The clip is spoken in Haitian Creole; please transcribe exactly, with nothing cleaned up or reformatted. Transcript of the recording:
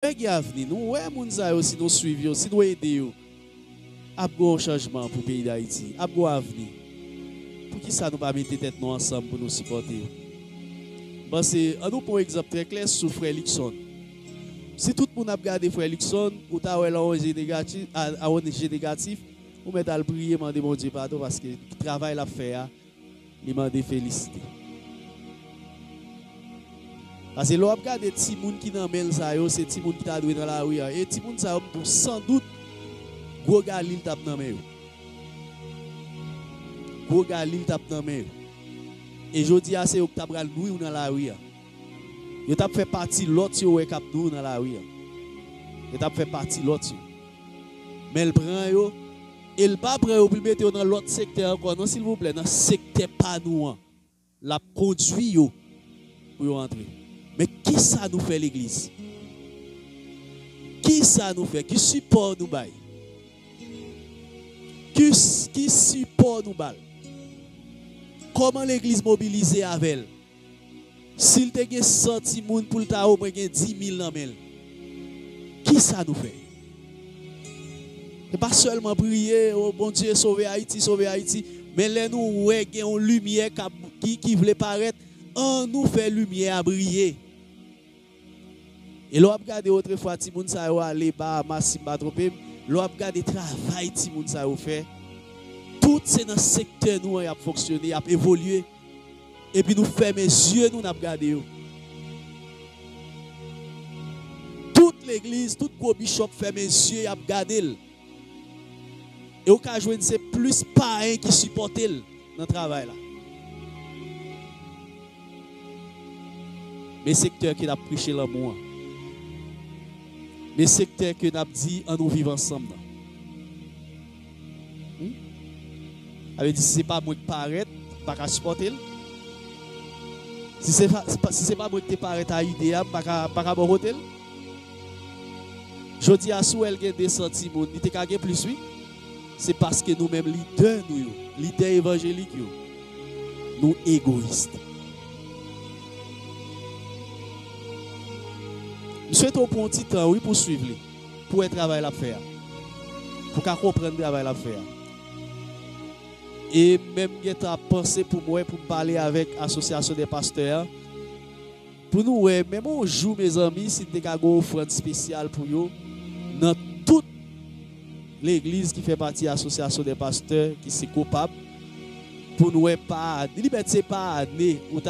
Wè gen avni. Nou wè moun sa yo, si nou swiv yo, si nou ede yo, ap gen yon chanjman pou peyi Dayiti, ap gen yon avni. Poukisa nou pa mete tèt nou ansanm pou nou sipòte yo? M panse, ann nou pran yon egzanp trè klè sou frè Luckson. Si tout moun ap gade frè Luckson, ou ta wè l a yon je negatif, a, a yon je negatif, ou mèt al priye, mande Bondye padon, paske travay l ap fè a, li mande felisite. Paske lè w ap gade timoun ki nan men l sa yo, se timoun ki ta dwe nan lari a. E timoun sa yo, m di w, san dout, gwo gali l t ap nan men yo. Gwo gali l t ap nan men yo. E jodi a, se yo ki ta pral nwi w nan lari a. Yo t ap fè pati lòt yo wè k ap nwi w nan lari a. Yo t ap fè pati lòt yo. Men l pran yo, e l pa pran yo pou l mete yo nan lòt sektè ankò, non, silvouplè, nan sektè pa nou an. L ap kondui yo pou yo antre. Men kisa nou fè legliz? Kisa nou fè? Ki sipò nou bay? Ki, s- ki sipò nou ba l? Kòman legliz mobilize avè l? Si l te gen san timoun pou l ta omwen gen di mil nan men l, kisa nou fè? Se pa sèlman priye, "O Bondye, sove Ayiti, sove Ayiti." Men lè nou wè gen yon limyè k ap, ki, ki vle parèt, ann nou fè limyè a briye. E lè w ap gade otrefwa timoun sa yo ale Bahamas, si m pa twonpe m, lè w ap gade travay timoun sa yo fè, tout se nan sektè nou an y ap fonksyone, y ap evolye. Epi nou fèmen zye nou, n ap gade yo. Tout legliz, tout gwo bichòp fèmen zye, y ap gade l. E ou ka jwenn se plis payen ki sipòte l nan travay la. Men sektè ke n ap preche lanmou an. Men sektè ke n ap di, "Ann nou viv ansanm" nan. Hmm? Sa vle di, si se pa mwen k parèt, m pa ka sipòte l. Si se pa, si pa- si se pa mwen ki te parèt a ide a, m pa ka, m pa ka bò kote l. Jodi a, si w wè l gen de san timoun, li te ka gen plis, wi. Se paske nou menm lidè nou yo, lidè evanjelik yo, nou egoyis. M swete w pran yon ti tan, wi, pou w swiv li, pou w wè travay l ap fè a. Pou w ka konprann travay l ap fè a. E menm gentan ap panse pou m wè, pou m pale avèk asosyasyon dè pastè a, pou nou wè, menm yon jou, mezanmi, si n te ka gen yon ofrann espesyal pou yo, nan tout legliz ki fè pati asosyasyon dè pastè, ki se Kopab, pou nou wè pa ane, li mèt se pa ane, ou ta